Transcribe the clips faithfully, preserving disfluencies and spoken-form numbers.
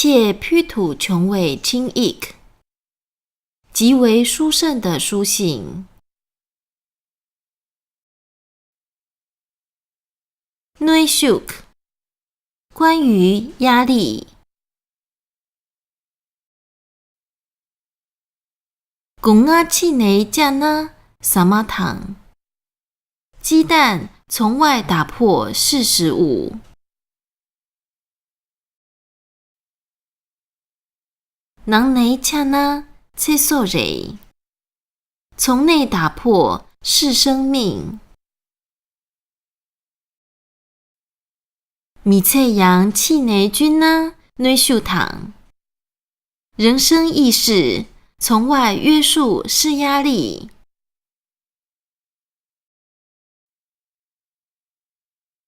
且铺土成为精液，极为殊胜的书信。内秀，关于压力。 གོང་ང་ཕྱི་ནས་བཅག་ན་ཟ་མ་དང་།鸡蛋从外打破是食物། ནང་ནས་བཅག་ན་ཚེ་སྲོག་རེད།从内打破是生命། མི་ཚེ་ཡང་ཕྱི་ནས་བཅིངས་ན་གནོན་ཤུགས་དང་།人生亦是从外约束是压力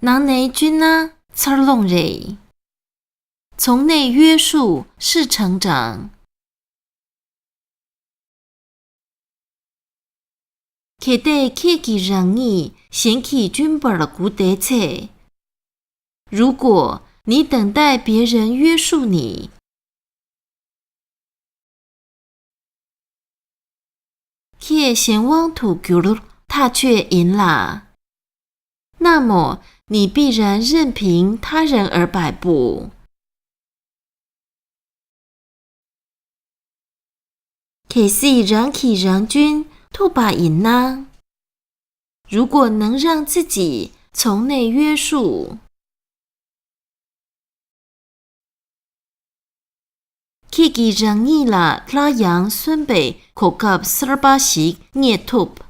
། ནང་ནས་བཅིངས་ན་འཚར་ལོངས་རེད། 从内约束是成长། གལ་ཏེ་ཁྱེད་ཀྱིས་རང་ཉིད་གཞན་གྱིས་བཅིངས་པར་སྒུག་བསྡད་ཚེ། 如果你等待别人约束你། ཁྱེད་གཞན་དབང་དུ་གྱུར་ཐག་ཆོད་ཡིན་ལ། 那么你必然任凭他人而摆布། གལ་སྲིད་རང་གིས་རང་བཅིངས་ཐུབ་པ་ཡིན་ན། 如果能让自己从内约束། ཁྱེད་ཀྱིས་རང་ཉིད་ལ་སླར་ཡང་གསོན་པའི་གོ་སྐབས་གསར་པ་ཞིག་རྙེད་ཐུབ།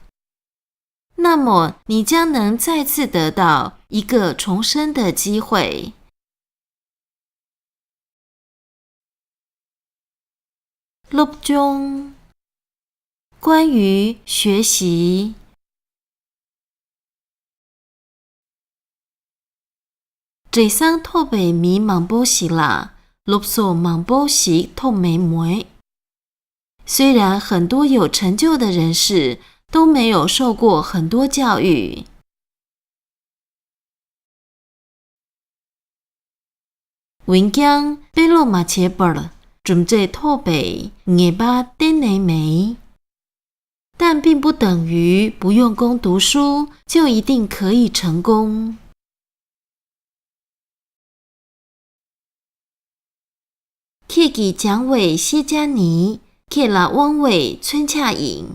那么你将能再次得到一个重生的机会。 སློབ་སྦྱོང་། 关于学习། བགྲེས་སོང་ཐོབ་པའི་མི་མང་པོ་ཞིག་ལ་སློབ་གསོ་མང་པོ་ཞིག་ཐོབ་མེད་མོད། 虽然很多有成就的人士都没有受过很多教育， འོན་ཀྱང་དཔེ་ཀློག་མ་བྱས་པར་གྲུབ་འབྲས་ཐོབ་པའི་ངེས་པ་གཏན་ནས་མེད། 但并不等于不用功读书就一定可以成功。 ཁྱེད་ཀྱིས་སྦྱངས་པའི་ཤེས་བྱ་ནི་ཁྱེད་ལ་དབང་བའི་མཚོན་ཆ་ཡིན།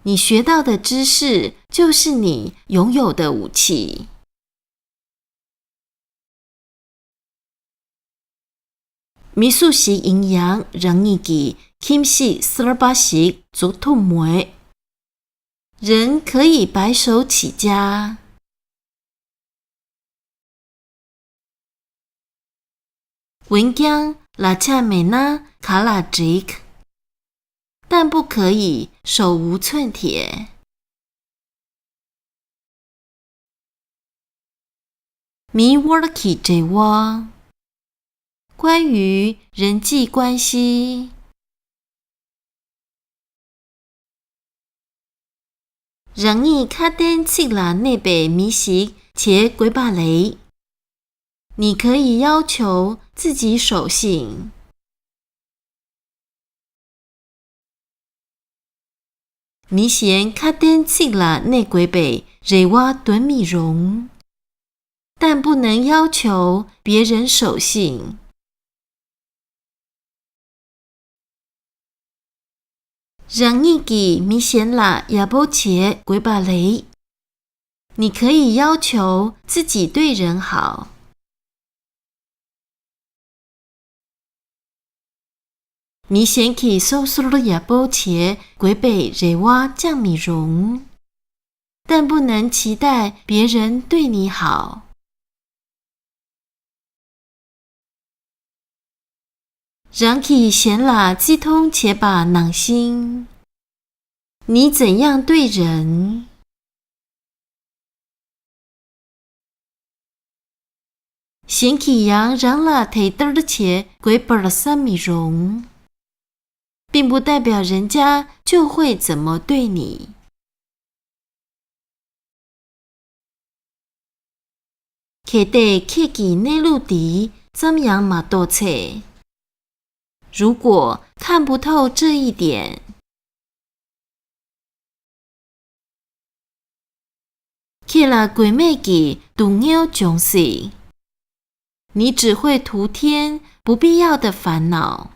你学到的知识就是你拥有的武器。 མི་སུ་ཞིག་ཡིན་ཡང་རང་ཉིད་ཀྱིས་ཁྱིམ་གཞིས་གསར་པ་ཞིག་འཛུགས་ཐུབ་མོད། 人可以白手起家。 འོན་ཀྱང་ལག་ཆ་མེད་ན་ག་ལ་འགྲིག། 但不可以手无寸铁。 མིའི་དབར་གྱི་འབྲེལ་བ། 关于人际关系。 རང་ཉིད་ཁ་དན་ཚིག་ལ་གནས་པའི་མི་ཞིག་བྱེད་དགོས་པ་ལས། 你可以要求自己守信。 མི་གཞན་ཁ་དན་ཚིག་ལ་གནས་དགོས་པའི་རེ་བ་འདོན་མི་རུང་། 但不能要求别人守信。 རང་ཉིད་ཀྱིས་མི་གཞན་ལ་ཡག་པོ་བྱེད་དགོས་པ་ལས། 你可以要求自己对人好。 མི་གཞན་གྱིས་སོ་སོར་ཡག་པོ་བྱེད་དགོས་པའི་རེ་བ་བཅངས་མི་རུང་། 但不能期待别人对你好。 རང་གིས་གཞན་ལ་བརྩི་མཐོང་བྱེད་པ་ནང་བཞིན། 你怎样对人？ གཞན་གྱིས་ཡང་རང་ལ་དེ་ལྟར་བྱེད་དགོས་པར་བསམ་མི་རུང་། 并不代表人家就会怎么对你。 གལ་ཏེ་ཁྱེད་ཀྱིས་གནས་ལུགས་འདི་ ཙམ་ཡང་མ་རྟོགས་ཚེ། 如果看不透这一点， ཁྱེད་ལ་དགོས་མེད་ཀྱི་སྡུག་བསྔལ་འབྱུང་སྲིད། 你只会徒添不必要的烦恼。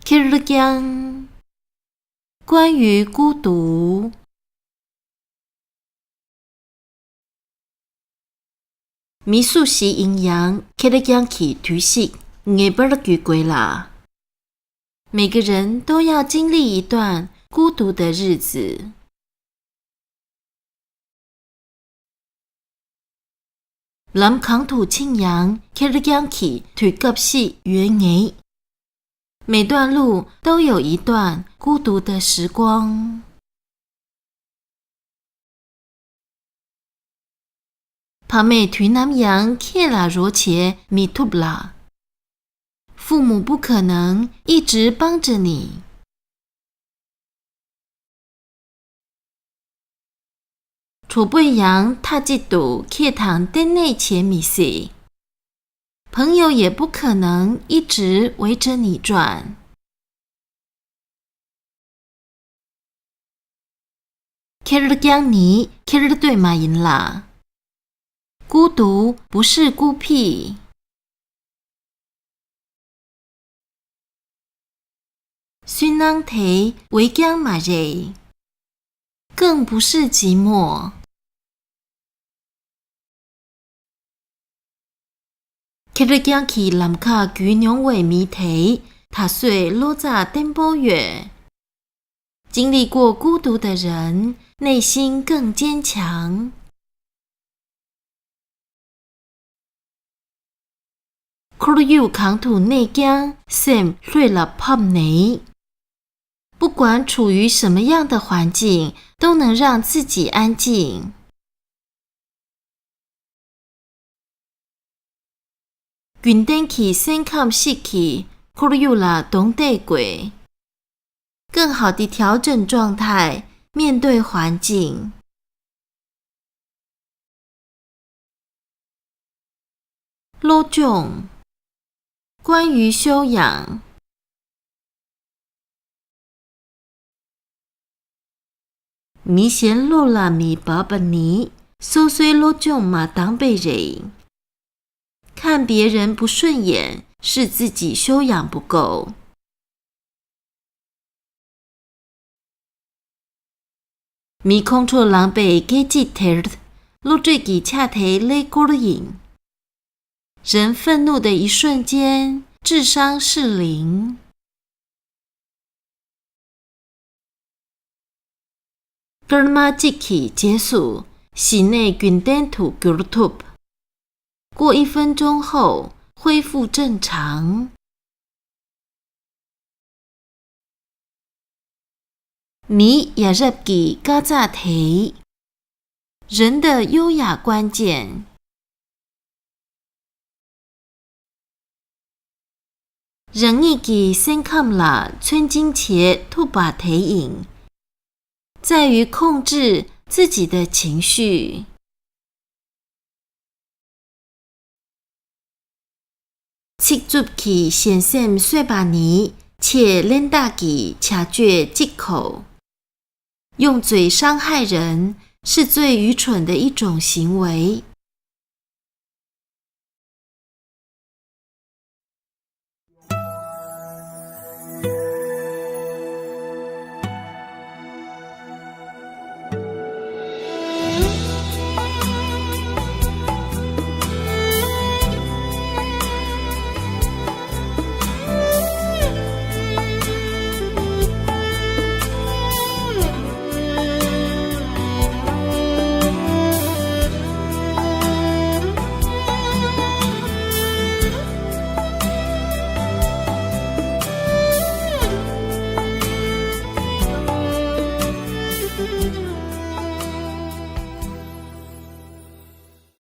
ཁེར་རྐྱང་། 关于孤独། མི་སུ་ཞིག་ཡིན་ཡང་ཁེར་རྐྱང་གི་དུས་ཤིག་ངེས་པར་དགོས་དགོས་ལ། 每个人都要经历一段孤独的日子。 ལམ་གང་དུ་ཕྱིན་ཡང་ཁེར་རྐྱང་གི་དུས་སྐབས་ཤིག་ཡོད་ངེས། 每段路都有一段孤独的时光。 ཕ་མས་དུས་ནམ་ཡང་ཁྱེད་ལ་རོགས་བྱེད་མི་ཐུབ་ལ། 父母不可能一直帮着你。 གྲོགས་པོས་ཡང་མཐའ་གཅིག་ཏུ་ཁྱེད་དང་གཏན་གནས་བྱེད་མི་སྲིད། 朋友也不可能一直围着你转。 ཁེར་རྐྱང་ནི་ཁེར་འདོད་མ་ཡིན་ལ། 孤独不是孤僻。 སུན་སྣང་དེ་འོན་ཀྱང་མ་རེད། 更不是寂寞。 ཁེར་རྐྱང་གི་ལམ་ཁ་བརྒྱུད་མྱོང་བའི་མི་དེས་ད་གཟོད་བློ་རྩ་བརྟན་པོ་ཡོད། 经历过孤独的人，内心更坚强。 ཁོར་ཡུག་གང་དུ་གནས་ཀྱང་སེམས་ལྷོད་ལ་ཕབ་ནས། 不管处于什么样的环境，都能让自己安静。 རྒྱུན་ལྡན་གྱི་སེམས་ཁམས་ཤིག་གིས་ཁོར་ཡུག་ལ་གདོང་གཏད་དགོས། 更好地调整状态，面对环境。 སློབ་སྦྱོང་། 关于修养。 མི་གཞན་བློ་ལ་མི་འབབ་པ་ནི་སོ་སོའི་སློབ་སྦྱོང་མ་འདང་པས་རེད། 看别人不顺眼，是自己修养不够。 མི་ཁོང་ཁྲོ་ལངས་པའི་སྐད་ཅིག་དེར་བློ་གྲོས་ཀྱི་ཆ་དེ་ཀླད་ཀོར་ཡིན། 人愤怒的一瞬间，智商是零。 སྐར་མ་གཅིག་གི་རྗེས་སུ་གཞི་ནས་རྒྱུན་ལྡན་དུ་འགྱུར་ཐུབ། 过一分钟后恢复正常。 མིའི་ཡ་རབས་ཀྱི་དཀའ་ཚེགས་དེ། 人的优雅关键。 རང་ཉིད་ཀྱི་སེམས་ཁམས་ལ་ཚོད་འཛིན་བྱེད་ཐུབ་པ་དེ་ཡིན། 在于控制自己的情绪。 ཚིག་རྩུབ་ཀྱིས་གཞན་སེམས་གསོད་པ་ནི་ཆེས་གླེན་རྟགས་ཀྱི་བྱ་སྤྱོད་ཅིག་གོ། 用嘴伤害人是最愚蠢的一种行为。